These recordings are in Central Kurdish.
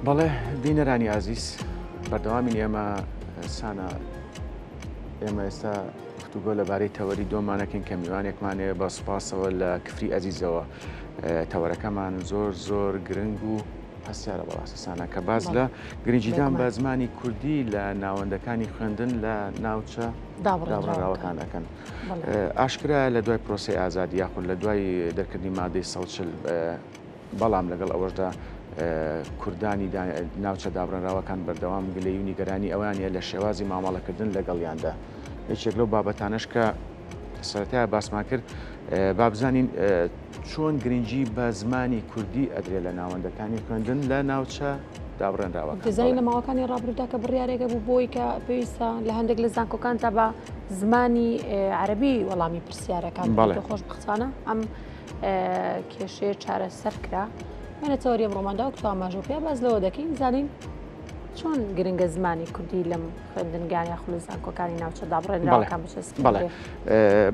بەڵێ بینەرانی ئازیز بەردەوامین ئێمە سانا ئێمە ئێستا گفتوگۆ لەبارەی تەوەری دۆمانەکەین کە میوانێکمان هەیە بە سوپاسەوە لە کفری ئەزیزەوە تەوەرەکەمان زۆر زۆر گرنگ و هەستیارە بەڕاستی سانا کە باز لە گرنگیدان بە زمانی کوردی لە ناوەندەکانی خوێندن لە ناوچە دابڕێنراوەکان ئەکەن ئاشکرا لە دوای پرۆسی ئازادی یاخود لە دوای دەرکردنی مادەی سەوچل بەڵام لەگەڵ ئەوەشدا کوردانی ناوچە دابڕێنراوەکان بەردەوام گلەیی و نیگەرانی ئەوەیان هەیە لە شێوازی مامەڵەکردن لەگەڵیاندا. یەکێک لەو بابەتانەش کە سەرەتای باسمان کرد با بزانین چۆن گرنگی بە زمانی کوردی ئەدرێ لە ناوەندەکانی خوێندن لە ناوچە دابڕێنراوەکان. دەزانین لە ماوەکانی ڕابردوودا کە بڕیارێکە بوو بۆی کە پێویستە لە هەندێک لە زانکۆکاندا بە زمانی عەرەبی وەڵامی پرسیارەکان بەڵێ خۆشبەختانە ئەم کێشەیە چارەسەر کرا. لە تەوەری ئەمڕۆماندا وەک تۆ ئاماژەو پێ باس لەوە دەکەین زانین چۆن گرنگە زمانی کوردی لەم خوێندنگان یاخود لە زانکۆکانی ناوچە دابڕێنراوەکان بچەسپێنرێ. بەڵێ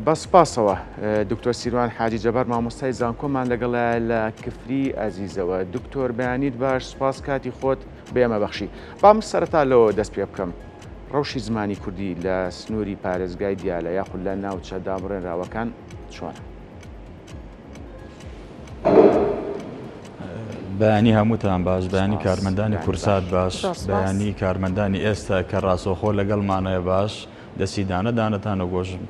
بە سپاسەوە دکتۆر سیروان حاجی جەبار مامۆستای زانکۆمان لەگەڵایە لە کفری ئەزیزەوە دکتۆر بەیانیت باش سپاس کاتی خۆت بە ئێمە بەخشی با من سەرەتا لەوە دەست پێ بکەم ڕەوشی زمانی کوردی لە سنووری پارێزگای دیالە یاخود لە ناوچە دابڕێنراوەکان چۆنە؟ بەیانی هەمووتان باش بەیانی کارمەندانی کورسات باش بەیانی کارمەندانی ئێستا کە ڕاستەوخۆ لەگەڵمانەیە باش دەستی دانە دانەتان و گۆشم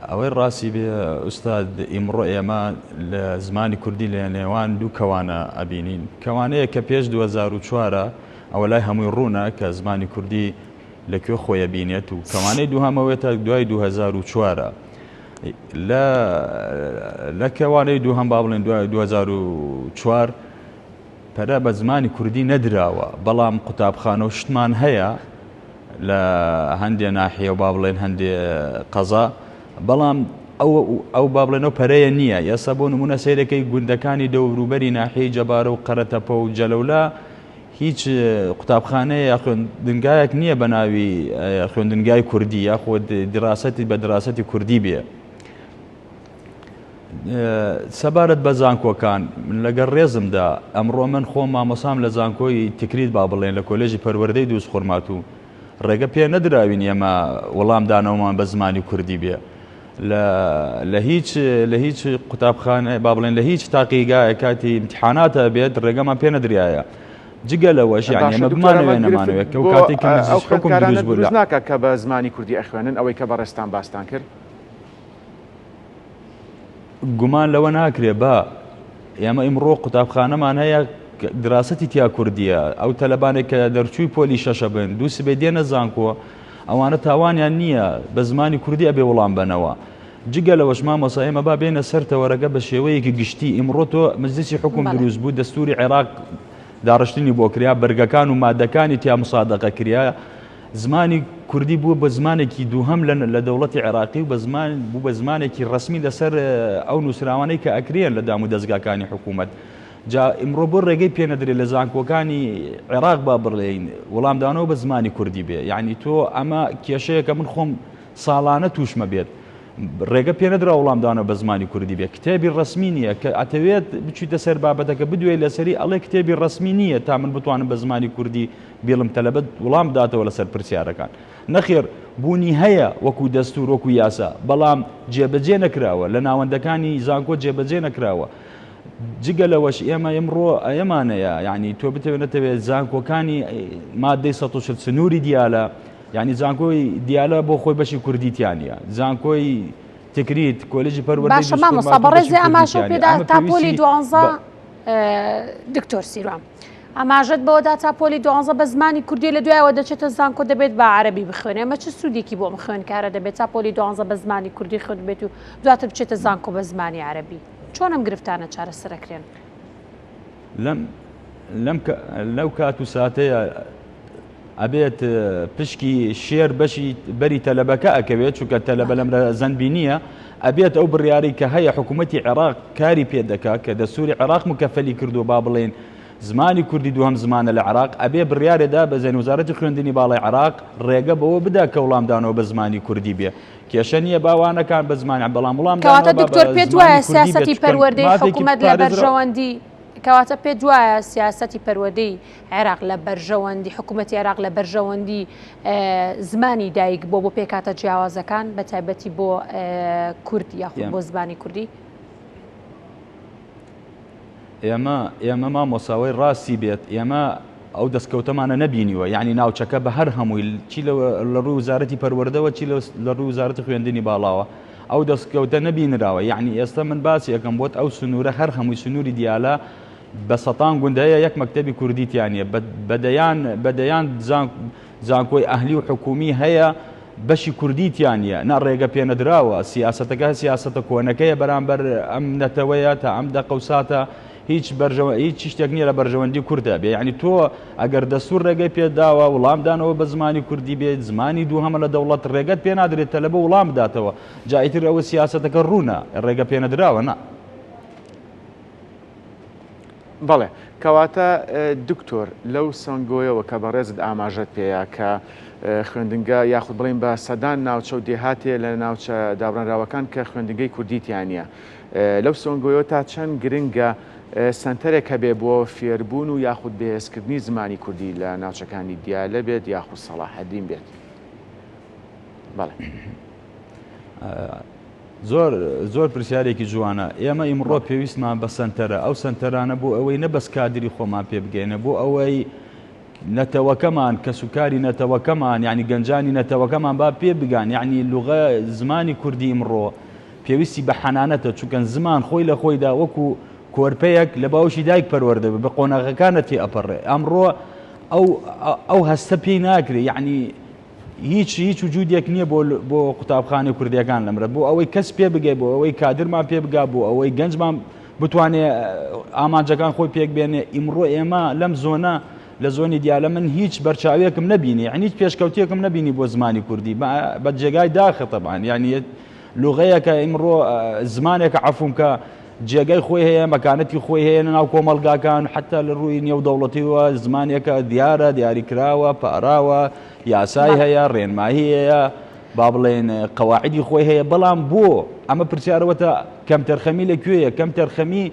ئەوەی ڕاستی بێ ئوستاد ئیمڕۆ ئێمە لە زمانی کوردی لە نێوان دوو کەوانە ئەبینین کەوانەیە کە پێش 2004 ئەوە لای هەمووی ڕوونە کە زمانی کوردی لە کوێ خۆیە بینێت و کەوانەی دووهەمەوێتە دوای 2004 لە لە کەوانەی دووهەم با بڵێن دوای 2004 پەرە بە زمانی کوردی نەدراوە بەڵام قوتابخانە و شتمان هەیە لە هەندێ ناحیە و با بڵێن هەندێ قەزا بەڵام ئەو ئەو با بڵێن ئەو پەرەیە نییە ئێستا بۆ نمونە سەیرەکەی گوندەکانی دەوروبەری ناحیەی جەبارە و قەرەتەپە و جەلەولا هیچ قوتابخانەیە یا خوێندنگایەک نییە بە ناوی خوێندنگای کوردی یاخود دراسەتی بە دراسەتی کوردی بێ. سەبارەت بە زانکۆکان من لەگەڵ ڕێزمدا ئەمڕۆ من خۆم مامۆسام لە زانکۆی تکریت با بڵێن لە کۆلێژی پەروەردەی دووز خورماتوو ڕێگە پێ نەدراوین ئێمە وەڵام دانەوەمان بە زمانی کوردی بێ لە لە هیچ لە هیچ قوتابخانە با بڵێن لە هیچ تاقیگایە کاتی امتحاناتە بێت ڕێگەمان پێ نەدرایە جگە لەوەش یعنی ئێمە بمانەوێ نەمانەوێت کە کاتێک کە ئەو خوێندکارانە دروست ناکە کە بە زمانی کوردی ئەخوێنن ئەوەی کە بەڕێزتان باستان کرد گومان لەوە ناکرێ با ئێمە ئیمڕۆ قوتابخانەمان هەیە دراسەتی تیا کوردیە ئەو تەلەبانێک کە دەرچووی پۆلی شەشە بن دوو سبەی دێنە زانکۆ ئەوانە تاوانیان نییە بە زمانی کوردی ئەبێ وڵام بەنەوە جگە لەوەش مامۆسا ئێمە با بێنە سەر تەوەرەکە بە شێوەیەکی گشتی ئیمڕۆ تۆ مەجلیسی حکوم دروست بوو دەستوری عێراق داڕشتنی بۆ کرا بەرگەکان و مادەکانی تیا مسادقە کرا زمانی کوردی بووە بە زمانێکی دووهەم لە لە دەوڵەتی عێراقی و بە زمان بوو بە زمانێکی ڕەسمی لەسەر ئەو نووسراوانەی کە ئەکرێن لە دام و دەزگاکانی حکوومەت. جا ئیمڕۆ بۆ ڕێگەی پێ نەدرێت لە زانکۆکانی عێراق با بڵێین وەڵامدانەوە بە زمانی کوردی بێ یعنی تۆ ئەمە کێشەیەکە من خۆم ساڵانە تووشمە بێت ڕێگە پێ نەدرا وەڵامدانەوە بە زمانی کوردی بێ کتێبی ڕەسمی نییە کە ئەتەوێت بچیتە سەر بابەتەکە بدوێی لەسەری ئەڵێ کتێبی ڕەسمی نییە تا من بتوانم بە زمانی کوردی بیڵم تەلەبە وڵام بداتەوە لەسەر پرسیارەکان. نەخێر بوونی هەیە وەکو دەستور وەکو یاسا بەڵام جێبەجێ نەکراوە لە ناوەندەکانی زانکۆ جێبەجێ نەکراوە جگە لەوەش ئێمە ئمڕۆ ئەمانەیە یعنی تۆ بتەوێت نەتەوێت زانکۆکانی مادەی 140 سنووری دیالە یعنی زانکۆی دیالە بۆ خۆی بەشی کوردی تیانە زانکۆی تکریت کۆلێژی پەروەردەی باشە مامۆستا بەڕێزێ ئاماژە پێدا تا پۆلی دوانزە دکتۆر سیروان ئاماژەت بەوەدا تا پۆلی دوانزە بە زمانی کوردی لە دوایەوە دەچێتە زانکۆ دەبێت بە عەرەبی بخوێنێ ئەمە چ سوودێکی بۆ ئەم خوێندکارە دەبێت تا پۆلی دوانزە بە زمانی کوردی خوێندبێت و دواتر بچێتە زانکۆ بە زمانی عەرەبی چۆن ئەم گرفتانە چارەسەرەکرێن؟ لەم لەم لەو کات و ساتەیە ئەبێت پشکی شێر بەشی بەری تەلەبەکە ئەکەوێت چونکە تەلەبە لەم زەنبی نییە ئەبێت ئەو بڕیاری کە هەیە حکوومەتی عێراق کاری پێ دەکا کە دەستوری عێراق مکەفەلی کردو با بڵێن زمانی کوردی دووهەم زمانە لە عێراق ئەبێ بڕیارێ دا بەزێن وەزارەتی خوێندنی باڵای عێراق ڕێگە بەوە بدا کە وڵامدانەوە بە زمانی کوردی بێ کێشە نییە باوانەکان بە زمانی بەڵام وڵام کەواتە دکتۆر پێت وایە سیاسەتی پەروەردەی حکوومەت لە بەرژەوەندی. کەواتە پێت وایە سیاسەتی پەروەردەی عێراق لە بەرژەوەندی حکوومەتی عێراق لە بەرژەوەندی زمانی دایک بۆ بۆ پێکهاتە جیاوازەکان بە تایبەتی بۆ کورد یاخود بۆ زمانی کوردی؟ ئێمە ئێمە مامۆساوەی ڕاستی بێت ئێمە ئەو دەستکەوتەمانە نەبینیوە یعنی ناوچەکە بە هەر هەمووی چی لە ڕووی وزارەتی پەروەردەوە چی لە ڕووی وزارەتی خوێندنی باڵاوە ئەو دەستکەوتە نەبینراوە یعنی ئێستا من باسی ئەەکەم بۆت ئەو سنوورە هەر هەمووی سنووری دیالە بە سەتان گوند هەیە یەک مەکتەبی کوردی تیا نییە بە دەیان بە دەیان زانکۆی ئەهلی و حکومی هەیە بەشی کوردی تیا نییە نا ڕێگە پێنەدراوە سیاسەتەکە سیاسەتە کۆنەکەیە بەرامبەر ئەم نەتەوەیە تا ئەم دەقە و ساتە هیچ بەرژەوە هیچ شتێک نییە لە بەرژەوەندی کوردە بێ یعنی تۆ ئەگەر دەستور ڕێگەی پێداوە وڵامدانەوە بە زمانی کوردی بێت زمانی دووهەمە لە دەوڵەت ڕێگەت پێ نادرێت تەلەبە وڵام بداتەوە جا ئیتر ئەوە سیاسەتەکە ڕوونە ڕێگە پێنەدراوە نا. بەڵێ کەواتە دکتۆر لەو سەنگۆیەوە کە بەڕێزت ئاماژەت پێیا کە خوێندنگە یاخود بڵێین بە سەدان ناوچە و دێهاتێ لە ناوچە دابڕێنراوەکان کە خوێندنگەی کوردی تیا نییە لەو سۆنگۆیەوە تا چەند گرنگە سەنتەرێک هەبێ بۆ فێربوون و یاخود بەهێزکردنی زمانی کوردی لە ناوچەکانی دیالە بێت یاخود سەڵاحەدین بێت؟ بەڵێ. زۆر زۆر پرسیارێکی جوانە ئێمە ئیمڕۆ پێویستمان بە سەنتەرە ئەو سەنتەرانە بۆ ئەوەی نە بەس کادری خۆمان پێ بگەینە بۆ ئەوەی نەتەوەکەمان کەسوکاری نەتەوەکەمان یعنی گەنجانی نەتەوەکەمان با پێ بگان یعنی لغە زمانی کوردی ئیمڕۆ پێویستی بە حەنانەتە چونکە زمان خۆی لە خۆیدا وەکو کۆرپەیەک لە باوشی دایک پەروەردە بە قۆناغەکانە تێ ئەپەڕێ ئەمڕۆ ئەو ئەو هەستە پێی ناکرێ یعنی هیچ هیچ وجودێک نییە بۆ بۆ قوتابخانەی کوردیەکان لەمرە بۆ ئەوەی کەس پێ بگەی بۆ ئەوەی کادرمان پێ بگا بۆ ئەوەی گەنجمان بتوانێ ئامانجەکان خۆی پێک بێنێ ئیمڕۆ ئێمە لەم زۆنە لە زۆنی دیالە من هیچ بەرچاوێکم نەبینی یعنی هیچ پێشکەوتێکم نەبینی بۆ زمانی کوردی بە جێگای داخە تەبان یعنی لغەیەکە ئیمڕۆ زمانێکە عەفوم کە جێگای خۆی هەیە مەکانەتی خۆی هەیە لە ناو کۆمەڵگاکان حتا لە ڕووی نێودەوڵەتیەوە زمانێکە دیارە دیاریکراوە پاراوە یاسای هەیە ڕێنمایی هەیە با بڵێن قەواعدی خۆی هەیە بەڵام بۆ ئەمە پرسیارەوەتە کەمتەرخەمی لە کوێیە کەمتەرخەمی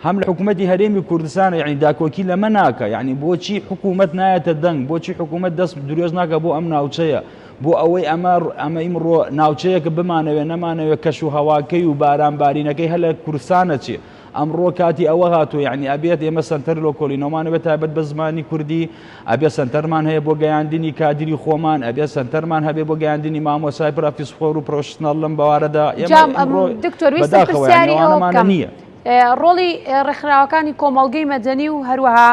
هەم لە حکوومەتی هەرێمی کوردستانە یعنی داکۆکی لەمە ناکە یعنی بۆچی حکوومەت نایەتە دەنگ بۆچی حکوومەت دەست درێژ ناکە بۆ ئەم ناوچەیە بۆ ئەوەی ئەمە ئەمە ئیمڕۆ ناوچەیەکە بمانەوێ نەمانەوێ کەش و هەواکەی و باران بارینەکەی هەر لە کوردستانە چێ ئەمڕۆ کاتی ئەوە هاتووە یعنی ئەبێت ئێمە سەنتەر لۆکۆلینەوەمانەوێت تایبەت بە زمانی کوردی ئەبێ سەنتەرمان هەیە بۆ گەیاندنی کادری خۆمان ئەبێ سەنتەرمان هەبێ بۆ گەیاندنی مامۆسای پرافیسخۆر و پرۆفشناڵ لەم بوارەدا ئێمە ئەمڕۆ دکتۆر ویستم پرسیاری ئەوە بکەم نییە. ڕۆڵی ڕێکخراوەکانی کۆمەڵگەی مەدەنی و هەروەها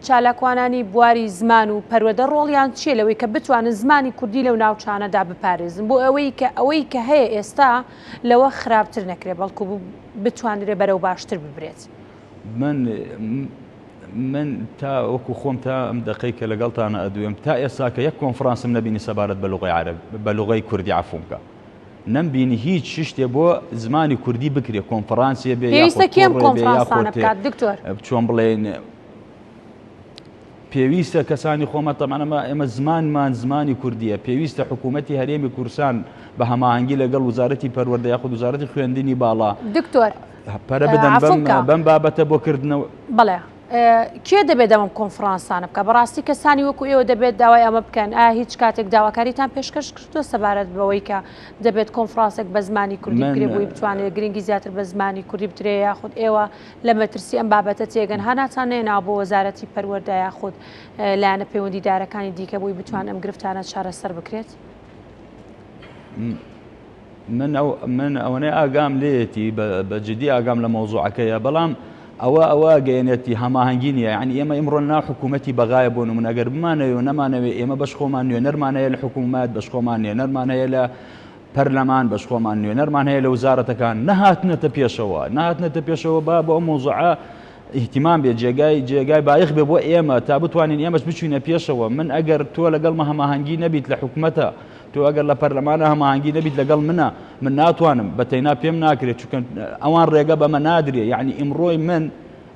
چالاکوانانی بواری زمان و پەروەردە ڕۆڵیان چییە لەوەی کە بتوانن زمانی کوردی لەو ناوچانەدا بپارێزن بۆ ئەوەی کە ئەوەی کە هەیە ئێستا لەوە خراپتر نەکرێت بەڵکو بتوانرێ بەرەو باشتر ببرێت؟ من من تا وەکو خۆم تا ئەم دەقەی کە لەگەڵتانە ئەدوێم تا ئێستا کە یەک کۆنفرانسم نەبینی سەبارەت بە لغەی عەرەب بە لغەی کوردی عەفوم کە نەمبینی هیچ شتێ بۆ زمانی کوردی بکرێ کۆنفرانسێ بێ پێویستە کێم کۆنفرانسانە بکات دکتۆر؟ چۆن بڵێن پێویستە کەسانی خۆمە تەمانەمە ئێمە زمانمان زمانی کوردیە پێویستە حکوومەتی هەرێمی کوردستان بە هەماهەنگی لەگەڵ وزارەتی پەروەردە یاخود وزارەتی خوێندنی باڵا دکتۆر پەرە بدەن بەم بابەتە بۆ کردنەوە بەڵێ کێ دەبێت ئەم کۆنفرانسانە بکە؟ بەڕاستی کەسانی وەکو ئێوە دەبێت داوای ئەمە بکەن؟ ئایا هیچ کاتێک داواکاریتان پێشکەش کردووە سەبارەت بەوەی کە دەبێت کۆنفرانسێک بە زمانی کوردی بکرێت بۆی بتوانرێت گرنگی زیاتر بە زمانی کوردی بدرێت یاخود ئێوە لە مەترسی ئەم بابەتە تێگەن هاناتان نەهێناوە بۆ وەزارەتی پەروەردە یاخود لایەنە پەیوەندیدارەکانی دیکە بۆی بتوان ئەم گرفتانە چارەسەر بکرێت؟ من ئەو من ئەوەنەی ئاگام لێیەتی بە جدی ئاگام لە مەوزوعەکەیە بەڵام ئەوە ئەوە گەیەنێتی هەماهەنگی نییە یعنی ئێمە ئیمڕۆ ناو حکوومەتی بەغایە بۆ نمونە ئەگەر بمانەوێ و نەمانەوێ ئێمە بەش خۆمان نوێنەرمان هەیە لە حکوومەت بەش خۆمان نوێنەرمان هەیە لە پەرلەمان بەش خۆمان نوێنەرمان هەیە لە وزارەتەکان نەهاتنەتە پێشەوە نەهاتنەتە پێشەوە با بۆ ئەم مەوزوعە ئیهتیمام بێ جێگای جێگای بایەخ بێ بۆ ئێمە تا بتوانین ئێمەش بچوینە پێشەوە من ئەگەر تۆ لەگەڵمە هەماهەنگی نەبیت لە حکومەتە تۆ ئەگەر لە پەرلەمانە هەماهەنگی نەبیت لەگەڵ منە من ناتوانم بە تەینا پێم ناکرێت چونکە ئەوان ڕێگە بەمە نادرێ یعنی ئیمڕۆی من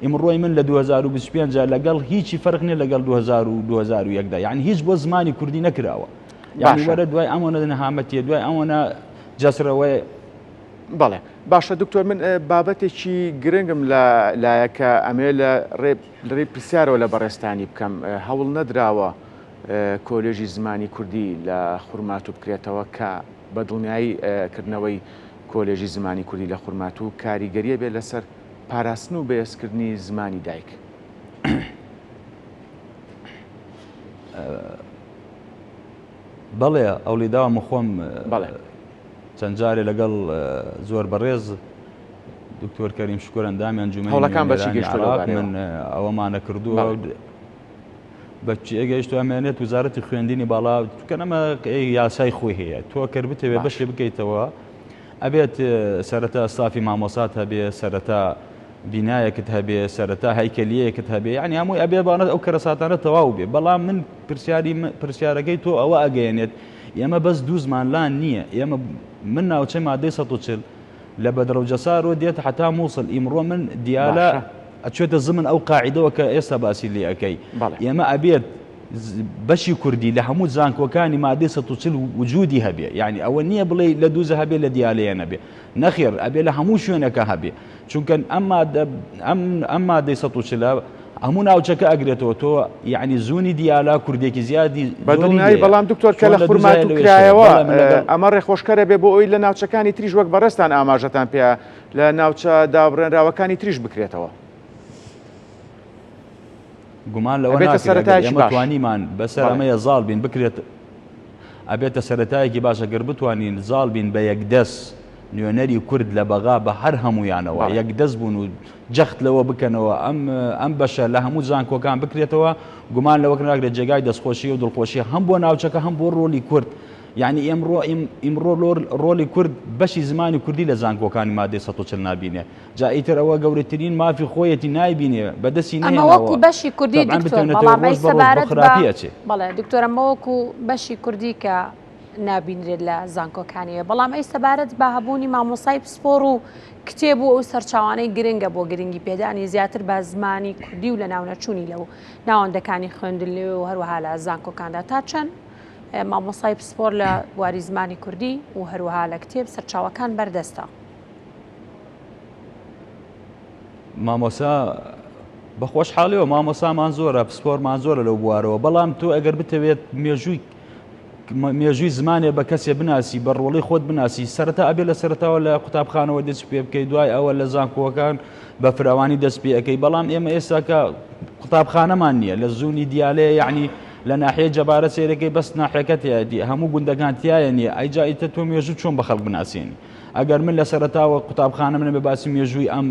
ئیمڕۆی من لە 2025 لەگەڵ هیچی فەرق نییە لەگەڵ 2001 دا یعنی هیچ بۆ زمانی کوردی نەکراوە یعنی وەرە دوای ئەمەنە نەهامەتیە دوای ئەوەنە جەسرەوەی. بەڵێ باشە دکتۆر من بابەتێکی گرنگم لە لایە کە ئەمەوێ لە ڕێی پرسیارەوە لە بەڕێزتانی بکەم هەوڵ نەدراوە کۆلێژی زمانی کوردی لە خورماتوو بکرێتەوە کە بە دڵنیایی کردنەوەی کۆلێژی زمانی کوردی لە خورماتوو کاریگەریە بێت لەسەر پاراستن و بەهێزکردنی زمانی دایک. بەڵێ ئەولی داوام خۆم چەند جارێ لەگەڵ زۆر بەڕێز دکتۆر کەریم شکر ئەندامی ئەنجومەنی هەوڵەکان بەچی گەیشتووە لەو عێراق بارەیەوە؟ من ئەوەمانە کردووە بە چی گەیشتووە ئەمێنێت وزارەتی خوێندنی باڵا چونکە ئەمە یاسای خۆی هەیە تۆ کەر بتەوێت باش. بەشێ بکەیتەوە ئەبێت سەرەتا ستافی مامۆسات هەبێ سەرەتا بینایەکت هەبێ سەرەتا هەیکەلیەکت هەبێ یعنی هەمووی ئەبێ بانە ئەو کەرەساتانە تەواو بێ بەڵام من پرسیاری پرسیارەکەی تۆ ئەوە ئەگەیەنێت ئێمە بەس دوو زمان لان نییە ئێمە من ناوچەی مادەی 140 لە بەدرە و جەسارەوە دێت حتا مووسڵ ئیمڕۆ من دیالە ئەچێتە زمن ئەو قاعدەوە کە ئێستا باسی لێ ئەەکەی ئێمە ئەبێت بەشی کوردی لە هەموو زانکۆکانی مادەی 140 وجودی هەبێ یعنی ئەوە نییە بڵێ لە دووزە هەبێ لە دیالەیە نەبێ نەخێر ئەبێ لە هەموو شوێنەکە هەبێ چونکە ئەم مادە ئەم ئەم مادەی 140 هەموو ناوچەکە ئەگرێتەوە تۆ یعنی زوونی دیالا کوردێکی زیادی بەدڵنیایی بەڵام دکتۆر کە لە خورماتوو کرایەوە ئەمە ڕێخۆشکەرە بێ بۆ ئەوی لە ناوچەکانی تریش وەک بەڕێزتان ئاماژەتان پێ لە ناوچە دابڕێنراوەکانی تریش بکرێتەوە. گومان لەوە ئەبێتە ناکرێت ئەگەر سەرەتایەکی ئێمە باش. توانیمان بەسەر بەڵێ. ئەمەیە زاڵ بین بکرێت ئەبێتە سەرەتایەکی باش ئەگەر بتوانین زاڵ بین بە یەکدەست نوێنەری کورد لە بەغا بە هەر هەموویانەوە بەڵێ. یەکدەست بوون و جەخت لەوە بکەنەوە ئەم ئەم بەشە لە هەموو زانکۆکان بکرێتەوە گومان لەوە ناکرێت جێگای دەستخۆشی و دڵخۆشی هەم بۆ ناوچەکە هەم بۆ ڕۆلی کورد یعنی ئێمڕۆ ئیمڕۆ ڕۆلی کورد بەشی زمانی کوردی لە زانکۆکانی مادەی 140 نابینێ جا ئیتر ئەوە گەورەترین مافی خۆیەتی نایبینێ بەدەستی ئەمە نەهێناوە وەکو بەشی کوردی تەبعەن دکتۆر بتوێنێتەوە بەڵام ڕۆژ ئەی بە ڕۆژ بە سەبارەت بە خراپی ئەچێ. بەڵێ دکتۆر ئەمە وەکو بەشی کوردی کە نابینرێت لە زانکۆکانیەوە بەڵام ئەی سەبارەت بە هەبوونی مامۆسای پسپۆڕ و کتێب و ئەو سەرچاوانەی گرنگە بۆ گرنگی پێدانی زیاتر بە زمانی کوردی و لەناونەچوونی لەو ناوەندەکانی خوێندن لەوێ و هەروەها لە زانکۆکاندا تا چەند مامۆسای پسپۆر لە بواری زمانی کوردی و هەروەها لە کتێب سەرچاوەکان بەردەستە. مامۆسا بە خۆشحاڵیەوە مامۆسامان زۆرە پسپۆرمان زۆرە لەو بوارەوە بەڵام تۆ ئەگەر بتەوێت مێژووی مێژووی زمانێ بە کەسێ بناسی بە ڕۆڵی خۆت بناسی سەرەتا ئەبێ لە سەرەتاوە لە قوتابخانەوە دەست پێ بکەی دوای ئەوە لە زانکۆکان بە فراوانی دەست پێ ئەەکەی بەڵام ئێمە ئێستاکە قوتابخانەمان نییە لە زوونی دیالەیە یعنی لە ناحیە جەبارە سێرەکەی بەس ناحیەکە تیادی هەموو گوندەکان تایە نییە ئەیجا ئیتە تۆ مێژوو چۆن بە خەڵک بناسیێنی ئەگەر من لە سەرەتاوە قوتابخانەم نەبێ باسی مێژووی ئەم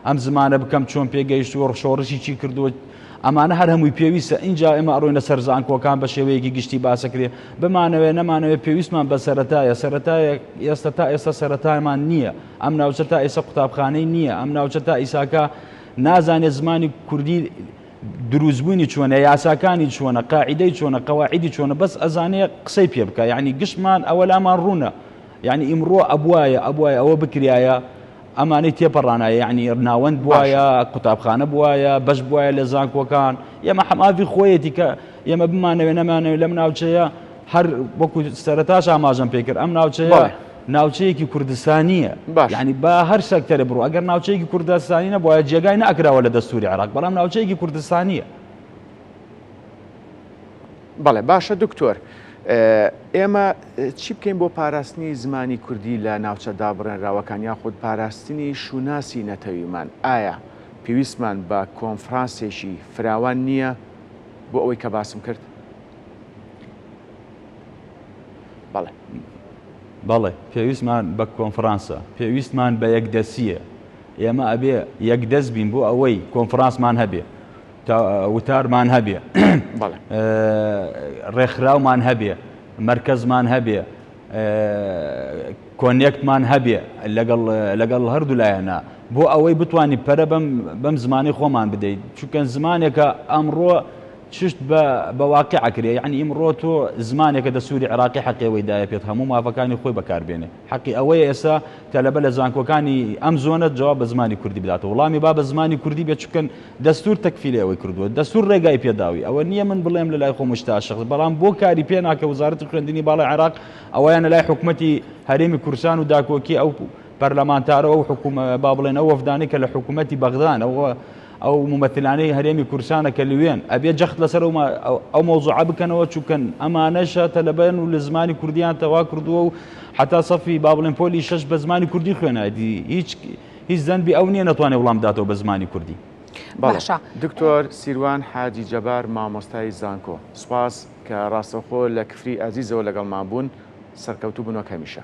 ئەم زمانە بکەم چۆن پێگەیشتووە شۆڕشی چی کردووە ئەمانە هەر هەمووی پێویستە اینجا ئێمە ئەڕۆینە سەر زانکۆکان بە شێوەیەکی گشتی باسەکرێ بمانەوێ نەمانەوێ پێویستمان بە سەرەتایە سەرەتایە ئێستا تا ئێستا سەرەتایمان نییە ئەم ناوچە تا ئێستا قوتابخانەی نییە ئەم ناوچە تا ئیساکە نازانێت زمانی کوردی دروستبوونی چۆنە یاساکانی چۆنە قاعدەی چۆنە قەواعیدی چۆنە بەس ئەزانێ قسەی پێ بکە یعنی گشتمان ئەوە لامان ڕوونە یعنی ئیمڕۆ ئەبوایە ئەبوایە ئەوە بکریایە ئەمانەی تێپەڕانایە یعنی ناوەند بوایە قوتابخانە بوایە بەش بوایە لە زانکۆکان ئێمە حەماڤی خۆیەتی کە ئێمە بمانەوێ نەمانەوێ لەم ناوچەیە هەر وەکو سەرەتاش ئاماژەم پێکرد ئەم ناوچەیە ناوچەیەکی کوردستانیە یعنی با هەر سەکتەرە بڕۆ ئەگەر ناوچەیەکی کوردستانی نەبوایە جێگای ناکراوە لە دەستوری عێراق بەڵام ناوچەیەکی کوردستانیە. بەڵێ باشە دکتۆر ئێمە چی بکەین بۆ پاراستنی زمانی کوردی لە ناوچە دابڕێنراوەکان یاخود پاراستنی شوناسی نەتەویمان ئایا پێویستمان بە کۆنفرانسێکی فراوان نییە بۆ ئەوەی کە باسم کرد؟ بەڵێ. بەڵێ پێویستمان بە کۆنفرانسە پێویستمان بە یەکدەسیە ئێمە ئەبێ یەکدەست بین بۆ ئەوەی کۆنفرانسمان هەبێ وتارمان هەبێ ڕێکخراومان هەبێ مەرکەزمان هەبێ connect مان هەبێ لەگەڵ لەگەڵ هەردوو لایەنە بۆ ئەوەی بتانی پەرە بەم بەم زمانی خۆمان بدەیت چونکە زمانێکە ئەمڕۆ چشت بە بە واقع ئەکرێ یعنی ئیمڕۆ تۆ زمانێکە دەستوری عێراقی حەقی ئەوەی دایە پێت هەموو مافەکانی خۆی بەکار بێنێ حەقی ئەوەیە ئێستا تەلەبە لە زانکۆکانی ئەم زۆنە جواب بە زمانی کوردی بداتەوە وڵامی با بە زمانی کوردی بێت چکەن دەستور تەکفیلی ئەوەی کردووە دەستور ڕێگای پێداوی ئەوە نییە من بڵێم لە لای خۆم شتا شخص بەڵام بۆ کاری پێ ناکە وەزارەتی خوێندنی باڵای عێراق ئەوەیان لە لای حکومەتی هەرێمی کوردستان و داکۆکی ئەو پەرلەمانتارە ئەو حکومە با بڵێن ئەو وەفدانەی کە لە حکومەتی بەغدان ئەوە ئەو مومەثلانەی هەرێمی کوردستانە کە لوێن ئەبێ جەخت لەسەر ئەو مەوزوعە بکەنەوە چونکەن ئەمانەشە تەلەبەن و لە زمانی کوردیان تەوا کردووە و حتا سەفی با بڵێن پۆلی شەش بە زمانی کوردی خوێنایەتی هیچ هیچ زەنبی ئەو نییە نەتوانێت وڵام بداتەوە بە زمانی کوردی. باشە. دکتۆر سیروان حاجی جەبار مامۆستای زانکۆ سوپاس کە ڕاستەوخۆ لە کفری ئازیزەوە لەگەڵمان بوون سەرکەوتوو بن وەک هەمیشە.